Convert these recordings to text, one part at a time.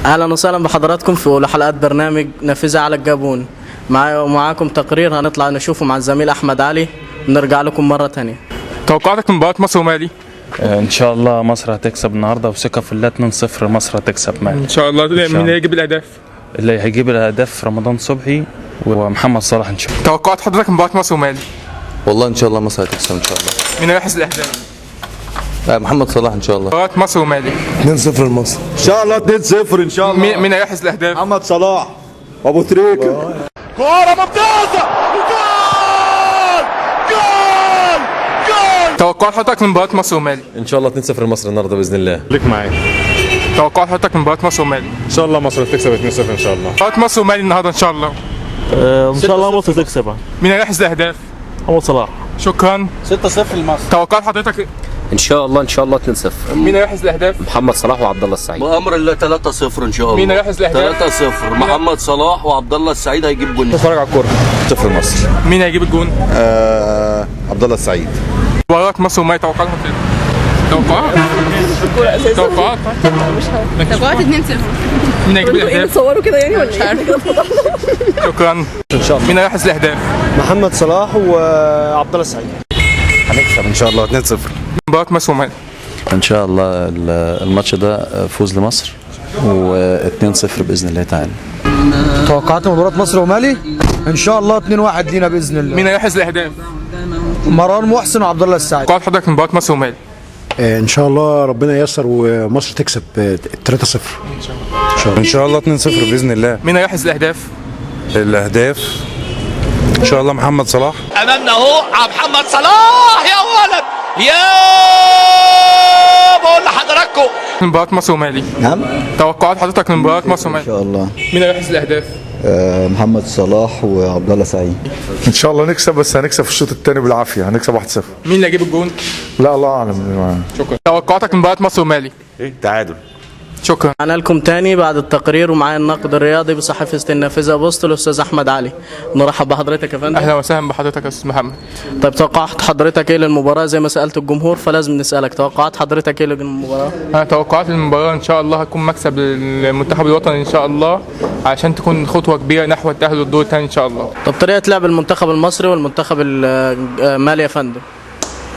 اهلا وسهلا بحضراتكم في اولى حلقات برنامج نافذة على الجابون. معايا ومعاكم تقرير هنطلع نشوفه مع الزميل احمد علي ونرجع لكم مرة تانية. توقعاتك من مباراة مصر ومالي؟ ان شاء الله مصر هتكسب النهارده، وثقه في الله 2-0 مصر هتكسب مالي. ان شاء الله. مين اللي هيجيب الاهداف؟ اللي هيجيب الاهداف رمضان صبحي ومحمد صلاح ان شاء الله. توقعات حضرتك من مباراة مصر ومالي؟ والله ان شاء الله مصر هتكسب ان شاء الله. مين هيحرز الاهداف؟ محمد صلاح ان شاء الله. مباراة مصر ومالي. 2-0 لمصر ان شاء الله 2-0 ان شاء الله. مين هيحرز الاهداف؟ محمد صلاح وابو تريكه. كورة ممتازة وجول جول جول. توقعات حضرتك من مباراة مصر ومالي؟ ان شاء الله 2-0 لمصر النهارده باذن الله. ليك معايا. توقعات حضرتك من مباراة مصر ومالي؟ ان شاء الله مصر تكسب 2-0 ان شاء الله. مباراة مصر ومالي النهارده ان شاء الله. ان شاء الله مصر تكسب. مين هيحرز الاهداف؟ محمد صلاح. شكرا. 6-0 لمصر. توقعات حضرتك؟ ان شاء الله ان شاء الله 2-0. مين هيحرز الاهداف؟ محمد صلاح وعبد الله السعيد. بامر الله 3-0 ان شاء الله. مين هيحرز الاهداف؟ 3-0 محمد صلاح وعبد الله السعيد هيجيب جون. اتفرج على الكورة. 0 مصر. مين هيجيب الجون؟ عبد الله السعيد. مباراة مصر ومالي توقعات حضرتك؟ توقعات؟ توقعات؟ توقعات 2-0. مين هيجيب الاهداف؟ بتصوروا كده يعني ولا ايه؟ شكرا. ان شاء الله. مين هيحرز الاهداف؟ محمد صلاح وعبد الله السعيد. هنكسب ان شاء الله 2-0. مباراة مصر ومالي. ان شاء الله الماتش ده فوز لمصر و2-0 باذن الله تعالى. توقعات مباراة مصر ومالي ان شاء الله 2-1 لينا باذن الله. مين هيحرز الاهداف؟ مروان محسن وعبد الله السعيد. توقعات حضرتك من مباراة مصر ومالي؟ ان شاء الله ربنا ييسر ومصر تكسب 3-0 ان شاء الله 2-0 باذن الله. مين هيحرز الاهداف؟ الاهداف ان شاء الله محمد صلاح. امامنا اهو محمد صلاح، يا ولد يا بقول لحضراتكم. مباراة مصر ومالي. نعم. توقعات حضرتك من مباراة مصر ومالي؟ ان شاء الله. مين هيحرز الاهداف؟ محمد صلاح وعبد الله سعيد. ان شاء الله نكسب، بس هنكسب في الشوط الثاني بالعافية، هنكسب 1-0. مين اللي هيجيب الجون؟ لا الله اعلم. شكرا. توقعاتك من مباراة مصر ومالي؟ ايه تعادل. شكرا. معنا لكم تاني بعد التقرير ومعايا الناقد الرياضي بصحيفة النافذة بوست الأستاذ أحمد علي. نرحب بحضرتك يا فندم. أهلا وسهلا بحضرتك يا أستاذ محمد. طيب توقعات حضرتك إيه للمباراة؟ زي ما سألت الجمهور فلازم نسألك، توقعات حضرتك إيه للمباراة؟ أنا توقعات المباراة إن شاء الله هتكون مكسب للمنتخب الوطني إن شاء الله، عشان تكون خطوة كبيرة نحو التأهل للدور الثاني إن شاء الله. طب طريقة لعب المنتخب المصري والمنتخب المالي يا فندم؟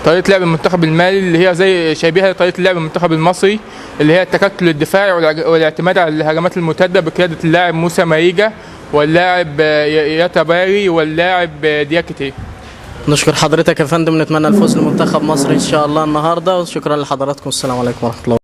طريقة لعب المنتخب المالي اللي هي زي شبيهة لطريقة لعب المنتخب المصري، اللي هي التكتل الدفاعي والاعتماد على الهجمات المرتدة بقيادة اللاعب موسى ماريجا واللاعب ياتاباري واللاعب دياكيتي. نشكر حضرتك يا فندم، نتمنى الفوز لمنتخب مصر إن شاء الله النهارده، وشكرا لحضراتكم، السلام عليكم ورحمة الله.